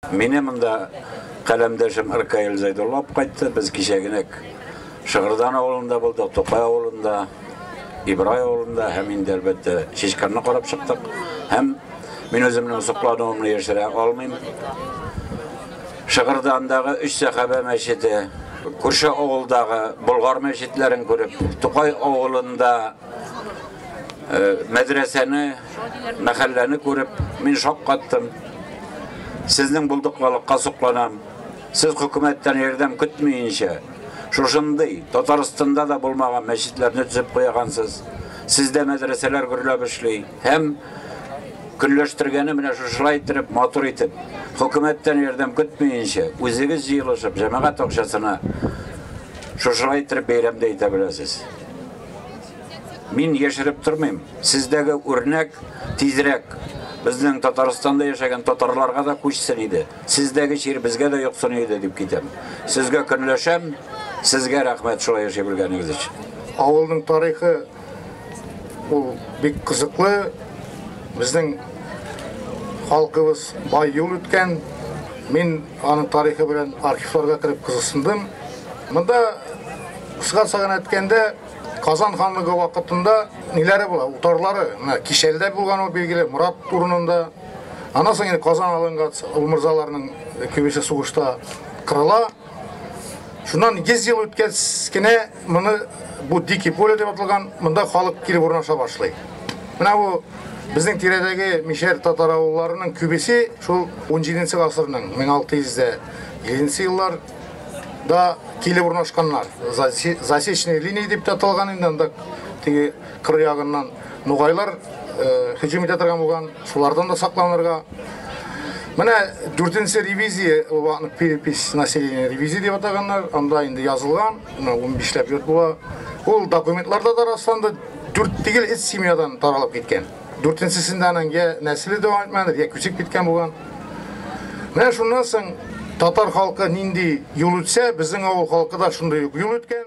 Мине монда каләмдәшем Ркаил Зәйдулла алып кайтты. Без кичәгенәк Шыгырдан авылында булдык, Тукай авылында, Ибрай авылында һәм инде, әлбәттә, Чичканны карап чыктык. Һәм мин үземнең соклануымны яшерә алмыйм. Шыгырдандагы Өч сәхабә мәчете, күрше авылдагы Болгар мәчетләрен күреп, Тукай авылында мәдрәсәне, мәхәлләне күреп, мин шаккаттым. Сезнең булдыклылыкка сокланам. Сез хөкүмәттән ярдәм көтмиенчә, шушындый Татарстанда да булмаган мәчетләрне төзеп куягансыз. Сездә мәдрәсәләр гөрләп эшли һәм көнләштергәне менә шушылай иттереп, матур итеп, хөкүмәттән ярдәм көтмиенчә, үзегез җыелышып, җәмәгать акчасына шушылай иттереп бәйрәм дә итә беләсез. Мин яшереп тормыйм, сездәге үрнәк тизрәк безнең Татарстанда яшәгән татарларга да күчсен иде. Сездәге чир безгә дә йоксын иде дип китәм. Сезгә көнләшәм, сезгә рәхмәт шулай яши белгәнегез өчен. Авылның тарихы ул бик кызыклы. Безнең халкыбыз бай юл үткән. Мин аның тарихы белән архивларга кереп кызыксындым. Монда кыскача гына әйткәндә, Казан ханлыгы вакытында ниләре була, утарлары. Менә Кишәлдә булган ул билгеле, Морат урынында. Аннан соң инде Казан алынгач, ул морзаларның күбесе сугышта кырыла. Шуннан 100 ел үткәч кенә моны бу Дикий поле дип аталган, монда халык килеп урнаша башлый. Менә бу безнең тирәдәге мишәр татар авылларының күбесе шул 17 гасырның 1650 еллар да килеп урнашканнар. Засечная линия дип тә аталган инде анда теге кыр ягыннан нугайлар һөҗүм итә торган булган, шулардан да сакланырга. Менә дүртенче ревизия, ул перепись населения ревизия дип атаганнар, анда инде язылган, менә 15ләп йорт була. Ул документларда да расланды, дүрт түгел, өч семьядан таралып киткән. Дүртенчесендә аның я нәселе дәвам итмәгәндер, я күчеп киткән булган. Менә шуннан соң татар халкы нинди юл үтсә, безнең авыл халкы да шундый ук юл үткән.